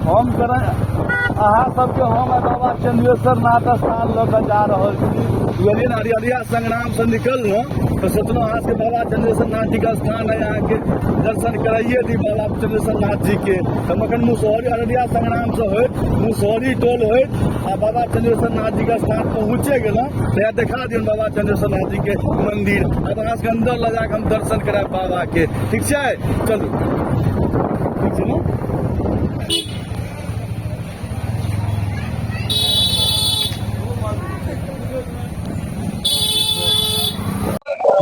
हम अहाँ सबके हम आइ बाबा चंद्रेश्वर नाथ स्थान लऽ कऽ जा रहल छी। बुझलियै ने, अरिया संग्राम से निकललहुँ तऽ सोचलहुँ अहाँ सबके बाबा चंद्रेश्वर नाथ जी के स्थान है, अहाँके दर्शन कराइए दी बाबा चंद्रेश्वर नाथ जी के। तऽ हम एखन मुसहरी अररिया संग्राम से होइत मुसहरी टोल होइत आ बाबा चंद्रेश्वर नाथ जी के स्थान पहुँचे गेलहुँ। तऽ यहाँ देखा दियौ बाबा चंद्रेश्वर नाथ जी के मंदिर। आब अहाँ सबके अंदर लऽ जाकऽ हम दर्शन करायब बाबा के, ठीक छै? चलू, ठीक छै ने?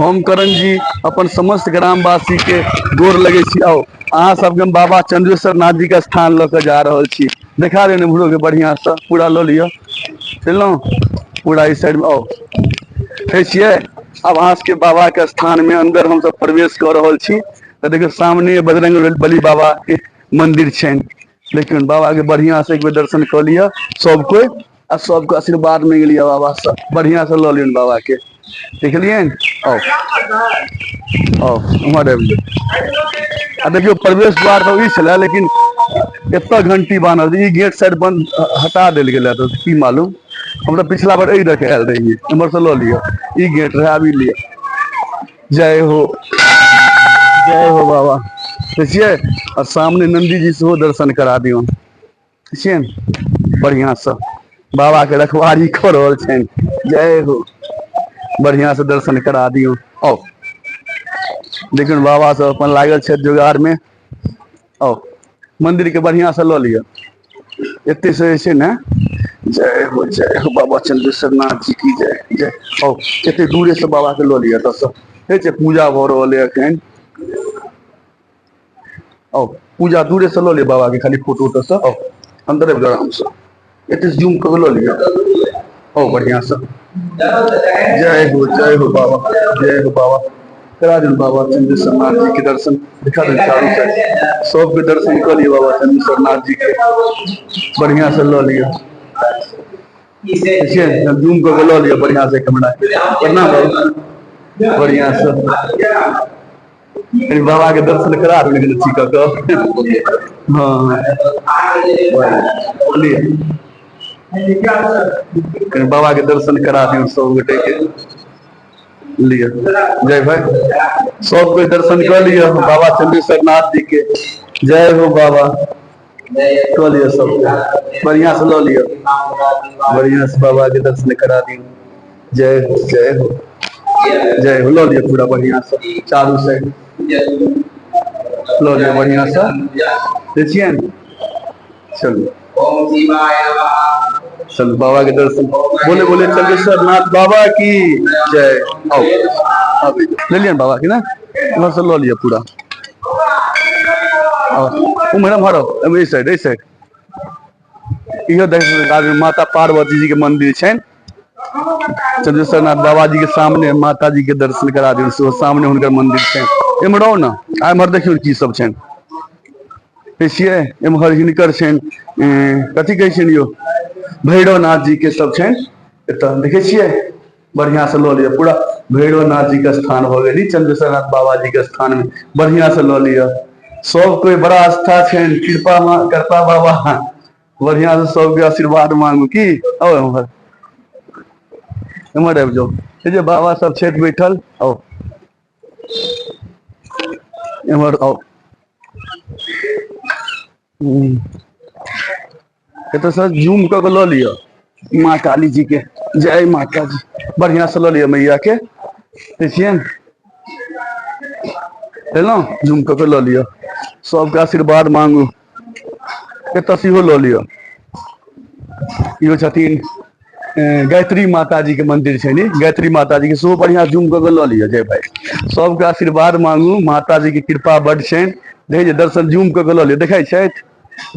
हम करण जी अपन समस्त ग्रामवासी के गोर लगे छी। आओ अहाँ सबके हम बाबा चंद्रेश्वर नाथ जी के स्थान लऽ के जा रहल छी। देखा दे ने के बढ़िया से पूरा लऽ लिअ, चललहुँ पूरा इस साइड में। आओ ठीक छियै? आब अहाँ सबके बाबा के स्थान में अंदर हमसब प्रवेश कऽ रहल छी। तऽ देखियौ सामने बजरंग बली बाबा के मंदिर छनि। लेकिन बाबा के बढ़िया से एक बेर दर्शन कऽ लिअ सब कोइ आ सबके आशीर्वाद मांगि लिअ बाबा से, बढ़िया से लऽ लियौन बाबा के। देखलियनि? आउ आउ उम्हर आबि जाउ। आ देखियौ प्रवेश द्वार तऽ ई छलै, लेकिन एतऽ घंटी बान्हल, ई गेट साइड बंद हटा देल गेल तऽ की मालूम। हम तऽ पिछला बार एहि दऽ के आयल रहियै, एम्हर से लऽ लिअ, ई गेट रहै, आब ई लिअ। जय हो, जय हो बाबा। देखियै आ सामने नंदी जी सेहो दर्शन करा दियौन। छियै बढ़िया से बाबा के रखवारी कऽ रहल छनि। जय हो, बढ़िया से दर्शन करा दियौ। आउ देखियौ बाबा सब अपन लागल छथि जोगार में। आउ मंदिर के बढ़िया से लऽ लिअ एते से जे छै ने। जय हो, जय हो बाबा चंद्रेश्वर नाथ जी की जय, जय। आउ एते दूरे से बाबा के लऽ लिअ। एतऽ से हे छै पूजा भऽ रहल है एखन। आउ पूजा दूरे से लऽ लिअ बाबा के खाली फोटो ओतऽ से। आउ अंदर आबि जाउ आराम से, एते जूम कऽ लऽ लिअ। आउ बढ़िया से। जय हो, जय हो बाबा, जय हो बाबा। करा दियौ बाबा चंद्रेश्वर नाथ जी के दर्शन, दिखा दियौ चारू साइड सबके दर्शन कऽ लिअ बाबा चंद्रेश्वर नाथ जी के, बढ़िया से लऽ लिअ। देखिए जूम कऽ के लऽ लिअ बढ़िया से कैमरा के। प्रणाम बाबू, बढ़िया से कनि बाबा के दर्शन करा दियौ कनि अथी कऽ कऽ। हाँ लिअ कनि बाबा के दर्शन करा दियौ सब गोटे के। लिअ जय भाई, सब कोई दर्शन कऽ लिअ बाबा चंद्रेश्वर नाथ जी के। जय हो बाबा, कऽ लिअ सब बढ़िया से लऽ लिअ, बढ़िया से बाबा के दर्शन करा दियौ। जय हो, जय हो, जय हो। लऽ लिअ पूरा बढ़िया से चारू साइड लऽ लिअ बढ़िया से। देखिए चलू चलू बाबा के दर्शन। बोले बोले चंद्रेश्वर नाथ बाबा की जय। आओ आबे ले लिअ बाबा के ना, उम्हर से लऽ लिअ पूरा। उम्हर उम्हर आओ, एहि साइड, एहि साइड। इहो देख माता पार्वती जी के मंदिर छनि। चंद्रेश्वर नाथ बाबा जी के सामने माता जी के दर्शन करा दियौ, सेहो सामने हुनकर मंदिर छनि। एम्हर आउ ने, आ एम्हर देखियौ की सब छनि। छियै एम्हर हिनकर छनि, कथी कहै छनि यौ, भैरवनाथ जी के सब छनि एतऽ। देखै छियै बढ़िया से लऽ लिअ पूरा। भैरवनाथ जी के स्थान भऽ गेल ई चंद्रेश्वर नाथ बाबा जी के स्थान में, बढ़िया से लऽ लिअ। सब कोई बड़ा आस्था छनि, कृपा करता बाबा, बढ़िया से सबके आशीर्वाद मांगू। की आओ एम्हर, एम्हर आबि जाउ। जे बाबा सब छथि बैठल, आओ एम्हर आओ। एतऽ से जूम कऽ के लऽ लिअ माँ काली जी के। जय माता जी, बढ़िया से लऽ लिअ मैया के। देखिए लेलहुँ, जूम कऽ के लऽ लिअ, सबके आशीर्वाद मांगू। एतऽ सेहो लऽ लिअ। इहो छथिन गायत्री माता जी के मंदिर छै नी, गायत्री माता जी के सेहो बढ़िया जूम कऽ के लऽ लिअ। जय भाई, सबके आशीर्वाद मांगू, माता जी के कृपा बड छनि। देखै छियै दर्शन जूम कऽ के लऽ लिअ, देखै छथि,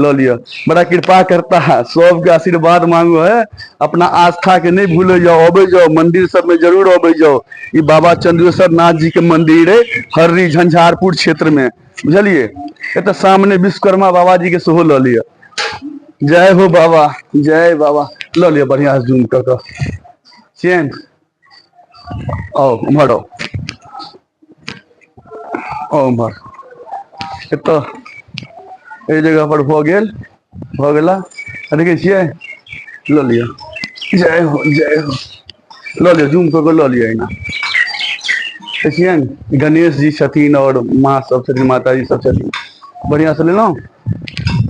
लऽ लिअ, बड़ा कृपा करता है। सबके आशीर्वाद मांगू है, अपना आस्था के नहीं भूले जाओ, अबै जाओ मंदिर सब में जरूर अबै जाओ। ई बाबा चंद्रेश्वर नाथ जी के मंदिर है हर्री झंझारपुर क्षेत्र में, बुझलिए। एतऽ सामने विश्वकर्मा बाबा जी के सेहो लऽ लिअ। जय हो बाबा, जय बाबा। लऽ लिअ बढ़िया से जूम कऽ कऽ। चेन आओ उम्हर, आओ आओ उम्हर। एतऽ एहि जगह पर भऽ गेल। भऽ गेला आ देखै छियै, लऽ लिअ, जय हो जय हो, लऽ लिअ, जूम कऽ कऽ लऽ लिअ। एहिना देखै छियनि, गणेश जी छथिन आओर माँ सब छथिन, माताजी सब छथिन। बढ़िआँसँ लेलहुँ,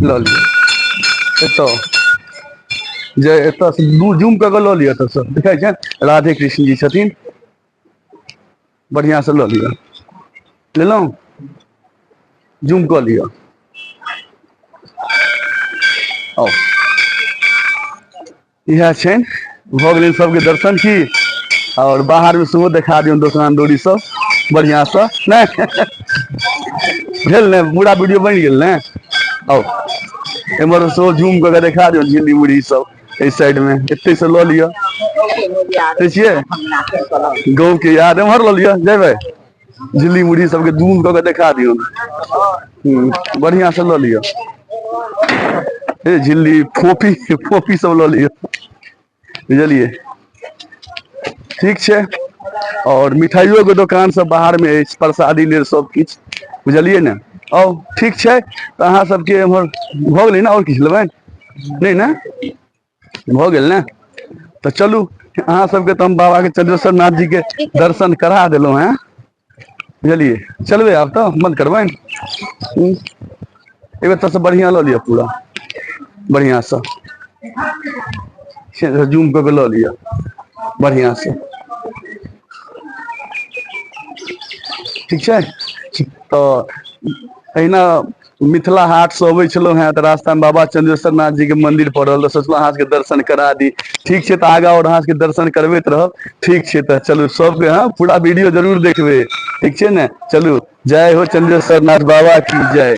लऽ लिअ। एतऽ जे एतऽ दू जूम कऽ कऽ लऽ लिअ। एतऽसँ देखै छै, राधे कृष्ण जी छथिन। बढ़िआँसँ लऽ लिअ। लेलहुँ, जूम कऽ लिअ। आउ, इएह छनि। भऽ गेलै सबके दर्शन की? आओर बाहरमे सेहो देखा दियौ दोकान दौरी सब बढ़िआँसँ। नहि भेल ने? पूरा वीडियो बनि गेल ने? आउ, एम्हर सेहो जूम कऽ के देखा दियौ। झिल्ली मुरही सब एहि साइड मे, एते से लऽ लिअ। देखै छियै गाँव के याद? एम्हर लऽ लिअ। जेबै झिल्ली मुरही सबके जूम कऽ के देखा दियौ। बढ़िआँ से लऽ लिअ। हे, झिल्ली, फोफी, फोफी सब लऽ लिअ, बुझलियै? ठीक छै। और मिठाइयो के दोकान सब बाहर में अछि, प्रसादी लेल सब किछु, बुझलियै ने? आउ, ठीक छै। तऽ अहाँ सबके एम्हर भऽ गेलै ने? आओर किछु लेबै नहि ने? भऽ गेल ने? तऽ चलू, अहाँ सबके तऽ हम बाबा के चंद्रेश्वर नाथ जी के दर्शन करा देलहुँ हेँ, बुझलियै? चलबै आब तऽ बन्द करबै। एक बेर से बढ़िआँ लऽ लिअ, पूरा बढ़िआँसँ जूम कऽ के लऽ लिअ बढ़िआँसँ। ठीक छै। तऽ एहिना मिथिला हाट से अबै छलहुँ हेँ तऽ रास्तामे बाबा चंद्रेश्वर नाथ जी के मंदिर पड़ल, तऽ सोचलहुँ अहाँ सबके दर्शन करा दी। ठीक छै, तऽ आगाँ आओर अहाँ सबके दर्शन करबैत रहब। ठीक छै, तऽ चलू सबके। हँ, पूरा वीडियो जरूर देखबै, ठीक छै ने? चलू, जय हो चंद्रेश्वर नाथ बाबा की जय।